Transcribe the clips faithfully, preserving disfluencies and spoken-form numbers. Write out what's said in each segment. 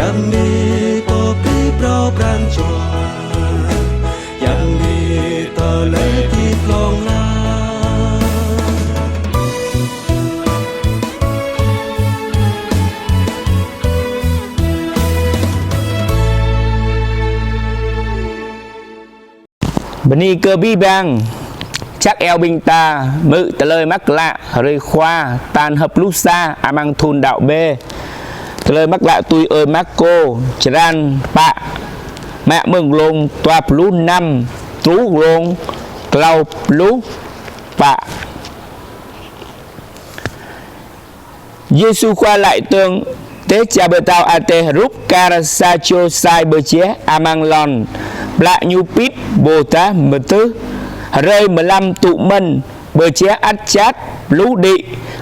Yăm bi pô phi prô pran jua, yăm bi tơlơi phi glông la. Bơni kơ abih bang. Čăk iâu ƀing ta hmư̆ tơlơi mơak klă hrơi Khua tal hơpluh sa amăng thun đăo B. Tơlơi mơak klă tui ơi Markô, črăn pă, mă mơ̆ng glông dua pluh năm truh glông klâo pluh pă. Yêsu Khua laĭ tơ̆ng: Dêh čar pơtao Adai hrup kar sa čô sai pơjeh amăng lŏn. Plă ñu pĭt ƀôdah mơdưh, hrơi mlam tŭ mơ̆n, pơjeh ăt čăt, pluh đĭ,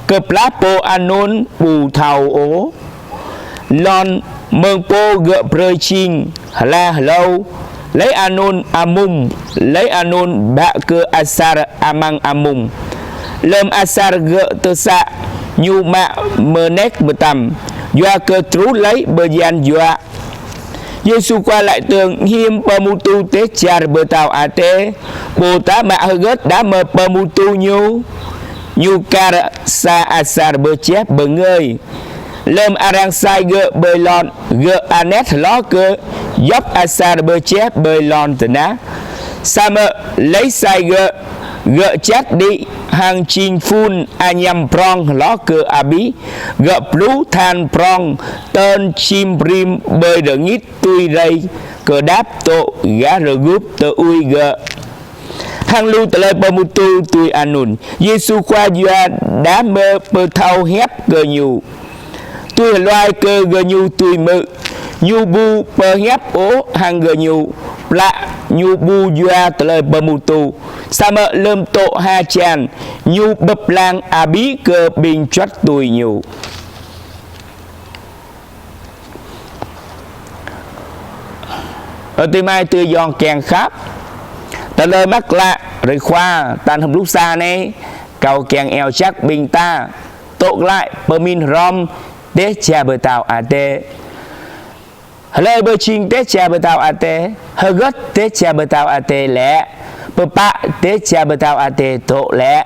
kơplah pô anŭn ƀu thâo ôh. Lŏn mơ̆ng pô gơ̆ brơi jing hla hlâo, laih anŭn amŭng, laih anŭn bă kơ asar amăng amŭng. Lơm asar gơ̆ tơsă, ñu mă mơneč mơtam, yua kơ truh laih bơyan juă. Yêsu Khua laĭ tơ̆ng: Hiư̆m pơhmutu dêh čar pơtao Adai, ƀôdah mă hơgĕt đah mơ̆ pơhmutu ñu? Ñu kar sa asar pơjeh pơngơi. Lơm arăng sai gơ̆ ƀơi lŏn, gơ̆ anet hloh kơ djŏp asar pơjeh ƀơi lŏn tơnah. Samơ̆ laih sai gơ̆, gơ̆ čăt đĭ hăng jing phŭn añăm prŏng hloh kơ abih, gơ̆ pluh than prŏng tơl čim brĭm ƀơi rơngit tui rai kơdăp dŏ gah rơgŭp tơui gơ̆. Hăng lu tơlơi pơhmutu tui anŭn, Yêsu Khua yua đah mơ̆ pơthâo hiăp gơñu, tui hluai kơ gơñu tui hmư̆. Ñu ƀu pơhiăp ôh hăng gơñu, plă ñu ƀu yua tơlơi pơhmutu. Samơ̆ lơm dŏ ha čan, ñu bưp lăng abih kơ ƀing čuăt tui ñu. Ơ adơi amai adơi ayŏng kiăng khăp, tơlơi mơak klă hrơi Khua tal hơpluh sa anai, kâo kiăng iâu čăk ƀing ta dŏ glaĭ pơmĭn hrŏm dêh čar pơtao Adai. Hlơi pơjing dêh čar pơtao Adai, hơgĕt dêh čar pơtao Adai lĕ, pơpă dêh čar pơtao Adai dŏ lĕ.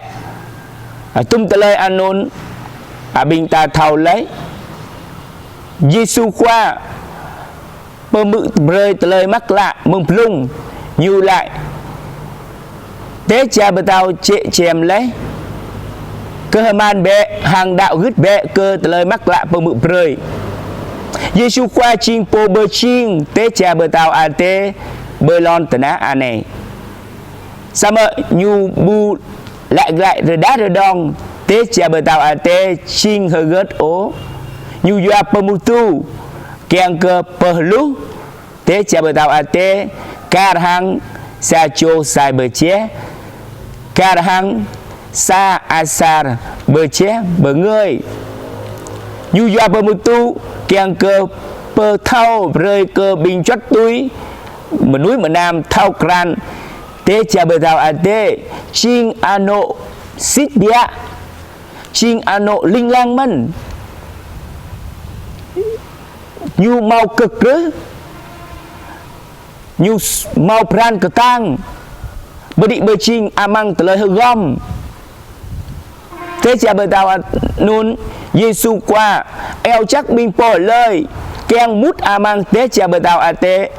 Tŭm tơlơi anŭn, ƀing ta thâo laih, Yêsu Khua pơhmư̆ brơi tơlơi mơak klă mơ̆ng blung, ñu laĭ: Dêh čar pơtao jĕ čem laih, kơhma̱l bĕ hăng đăo gưt bĕ kơ tơlơi mơak klă pơhmư̆ brơi. Yêsu Khua jing pô pơjing dêh čar pơtao Adai ƀơi lŏn tơnah anai. Samơ̆ ñu ƀu laĭ glaĭ rơđah rơđông dêh čar pơtao Adai jing hơgĕt ôh. Ñu yua pơhmutu kiăng kơ pơhluh dêh čar pơtao Adai kar hăng sa čô sai pơjeh, kar hăng sa asar pơjeh pơngơi. Ñu yua pơhmutu kiăng kơ pơthâo brơi kơ ƀing čuăt tui, mơnuih mơnam thâo krăn dêh čar pơtao Adai jing anŏ sĭt biă, jing anŏ ling lang mơ̆n. Ñu hmâo kơkrưh, ñu s-, hmâo pran kơtang, pơđĭ pơjing amăng tơlơi hơgŏm. Dêh čar pơtao anŭn, Yêsu Khua iâu čăk ƀing pô hlơi kiăng mŭt amăng dêh čar pơtao Adai,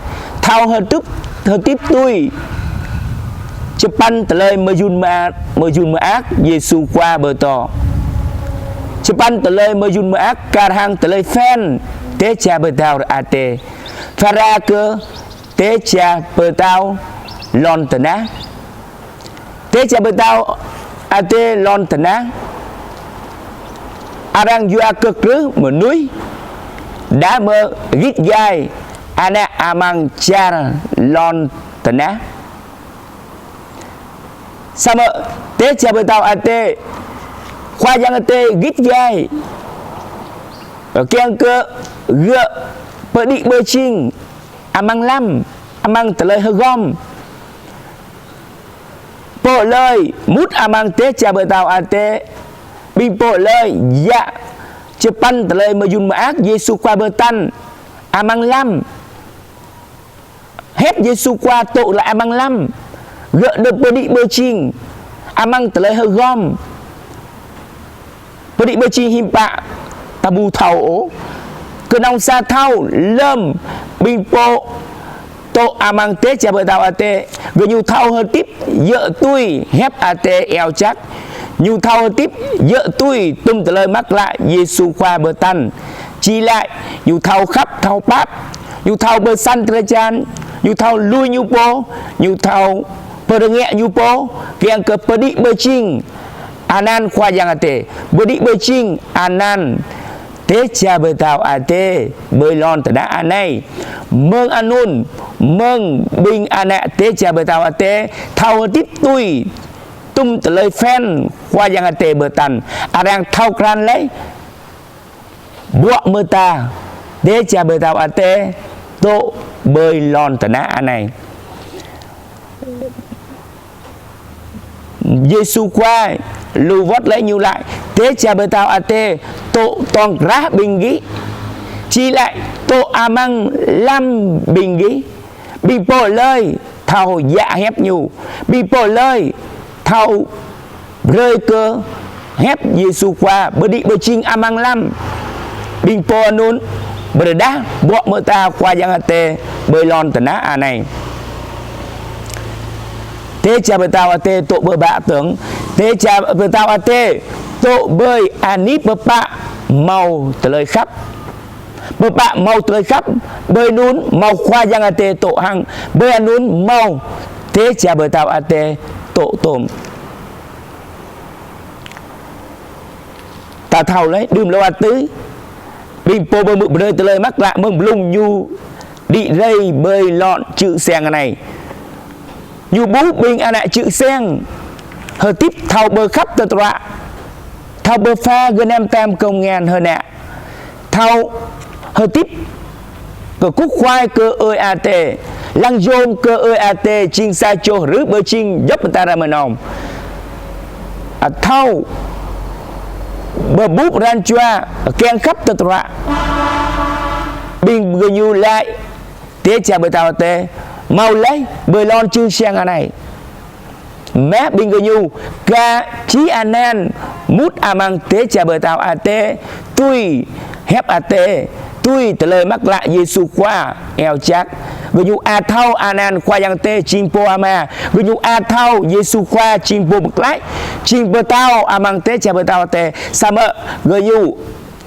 thâo hơdip, hơdip tui čơpăn tơlơi mơyŭn mơak, mơyŭn mơak Yêsu Khua pơtô. Čơpăn tơlơi mơyŭn mơak kar hăng tơlơi phiăn dêh čar pơtao Adai, phara kơ dêh čar pơtao lŏn tơnah. Dêh čar pơtao Adai lŏn tơnah, arăng yua kơkrưh mơnuih đah mơ̆ git gai ană amăng čar lŏn tơnah. Samơ̆ dêh čar pơtao Adai, Khua Yang Adai git gai kiăng kơ gơ̆ pơđĭ pơjing amăng lăm, amăng tơlơi hơgŏm. Pô hlơi mŭt amăng dêh čar pơtao Adai, ƀing pô hlơi djă čơpăn tơlơi mơyŭn mơak Yêsu Khua pơtă, amăng lăm. Hiăp Yêsu Khua tŭ laĭ amăng lăm. Gơ̆ đơ pơđĭ pơjing amăng tơlơi hơgŏm. Pơđĭ pơjing hiư̆m pă ta ƀu thâo ôh. Kơnơ̆ng sa thâo lơ̆m ƀing pô tŭ amăng Dêh čar pơtao Adai, gơñu thâo hơdip djơ̆ tui hiăp Adai iâu jak. Ñu thâo hơdip djơ̆ tui tum tơlơi mơak klă Yêsu Khua pơtă. Či laĭ, ñu thâo khăp, thâo pap, ñu thâo pơsăn drơi jan, ñu thâo lui ñu pô, ñu thâo pơrơngiă ñu pô, kiăng kơ pơđĭ pơjing anăn Khua Yang Adai, pơđĭ pơjing anăn Dêh čar pơtao Adai ƀơi lŏn tơnah anai. Mơ̆ng anŭn, mơ̆ng ƀing ană Dêh čar pơtao Adai thâo hơdip tui tum tơlơi phiăn Khua Yang Adai pơtă, arăng thâo krăn laih ƀô̆ mơta Dêh čar pơtao Adai tŭ ƀơi lŏn tơnah anai. Yêsu Khua lu wơ̆t laih ñu laĭ, Dêh čar pơtao Adai tŭ tŏng krah ƀing gih, či laĭ tŭ amăng lăm ƀing gih. Ƀing pô hlơi thâo djă hiăp ñu, ƀing pô hlơi thâo brơi kơ hiăp Yêsu Khua pơđĭ pơjing amăng lăm, ƀing pô anŭn pơrơđah ƀô̆ mơta Khua Yang Adai ƀơi lŏn tơnah anai. Dêh čar pơtao Adai tŭ ƀơi bă tơ̆ng, Dêh čar pơtao Adai tŭ ƀơi anih pơpă hmâo tơlơi khăp. Pơpă hmâo tơlơi khăp, ƀơi anŭn hmâo Khua Yang Adai tŭ hăng, ƀơi anŭn hmâo Dêh čar pơtao Adai tŭ tôm. Ta thâo laih, đưm lŏn tơnah, ƀing pô pơmư̆ brơi tơlơi mơak klă mơ̆ng blung ñu đĭ rai ƀơi lŏn čư̆ siăng anai. Ñu ƀuh ƀing ană čư̆ siăng hơdip thâo pơkhăp tơdruă, thâo pơpha gơnam tam kông ngăn hơnă, thâo hơdip kơkuh kơkuai kơ Ơi Adai, lăng yôm kơ Ơi Adai jing sa čô hrư pơjing djŏp mơta ră mơnơ̆ng. A, thâo pơƀuh pran jua kiăng khăp tơdruă. Ƀing gơñu laĭ Dêh čar pơtao Adai hmâo laih ƀơi lŏn čư̆ siăng anai. Mơ̆ ƀing gơñu ka či anăn mŭt amăng Dêh čar pơtao Adai tui hiăp Adai, tui tơlơi mơak klă Yêsu Khua iâu jak. Gơñu ăt thâo anăn Khua Yang Adai jing Pô Ama. Gơñu ăt thâo Yêsu Khua jing Pô pơklaih, jing pơtao amăng Dêh čar pơtao Adai. Samơ̆ gơñu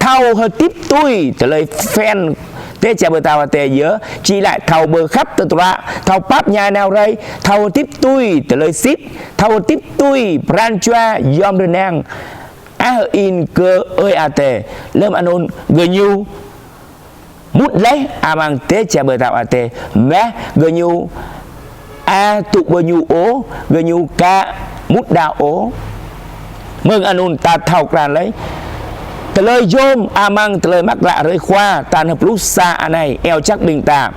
thâo hơdip tui tơlơi phiăn Dêh čar pơtao Adai yơh, či laĭ thâo pơkhăp tơdruă, thâo pap ñai nao rai, thâo hơdip tui tơlơi sĭt, thâo hơdip tui pran jua yôm rơnang. A, hơ-in kơ Ơi Adai, lơ̆m anŭn gơñu mŭt laih amăng Dêh čar pơtao Adai, mơ̆ gơñu ăt tŭ ƀơi ñu ôh, gơñu ka mŭt đaŏ ôh. Mơ̆ng anŭn ta thâo krăn laih tơlơi yôm amăng tơlơi mơak klă hrơi Khua tal pluh sa anai iâu jak ƀing ta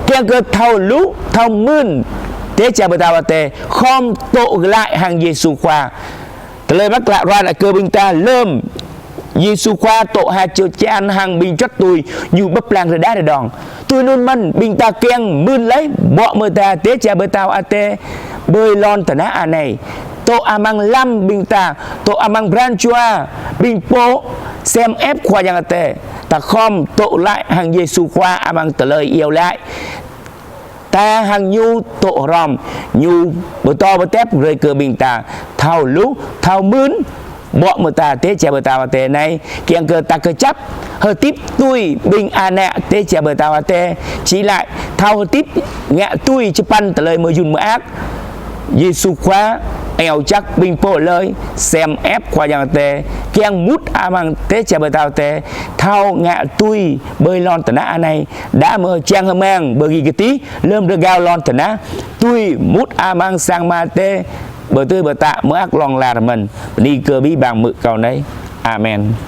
kiăng kơ thâo hluh, thâo mưn Dêh čar pơtao Adai, khŏm tŭ glaĭ hăng Yêsu Khua. Tơlơi mơak klă ruai laĭ kơ ƀing ta lơ̆m Yêsu Khua tŭ ha čư̆ čan hăng ƀing čuăt tui, ñu bưp lăng rơđah rơđông. Tui anŭn mơ̆n ƀing ta kiăng mưn laih ƀô̆ mơta Dêh čar pơtao Adai ƀơi lŏn tơnah anai. Tŭ amăng lăm ƀing ta, tŭ amăng pran jua ƀing pô sem ĕp Khua Yang Adai. Ta khŏm tŭ glaĭ hăng Yêsu Khua amăng tơlơi iâu laĭ. Ta hăng ñu tŭ hrŏm, ñu pơtô pơtep brơi kơ ƀing ta thâo hluh, thâo mưn ƀô̆ mơta Dêh čar pơtao Adai anai, kiăng kơ ta kơjăp hơdip tui ƀing ană Dêh čar pơtao Adai, či laĭ thâo hơdip ngă tui čơpăn tơlơi mơyŭn mơak. Yêsu Khua iâu jak ƀing pô hlơi sem ĕp Khua Yang Adai, kiăng mŭt amăng Dêh čar pơtao Adai, thâo ngă tui ƀơi lŏn tơnah anai, đah mơ̆ čang hơmang ƀơi gih kơtih lơ̆m rơgao lŏn tơnah, tui mŭt amăng sang Ama Adai, ƀơi tơlơi pơtă mơak hlŏng lar mơ̆n. Bơni kơ abih bang mơ̆ng kâo anai. Amen.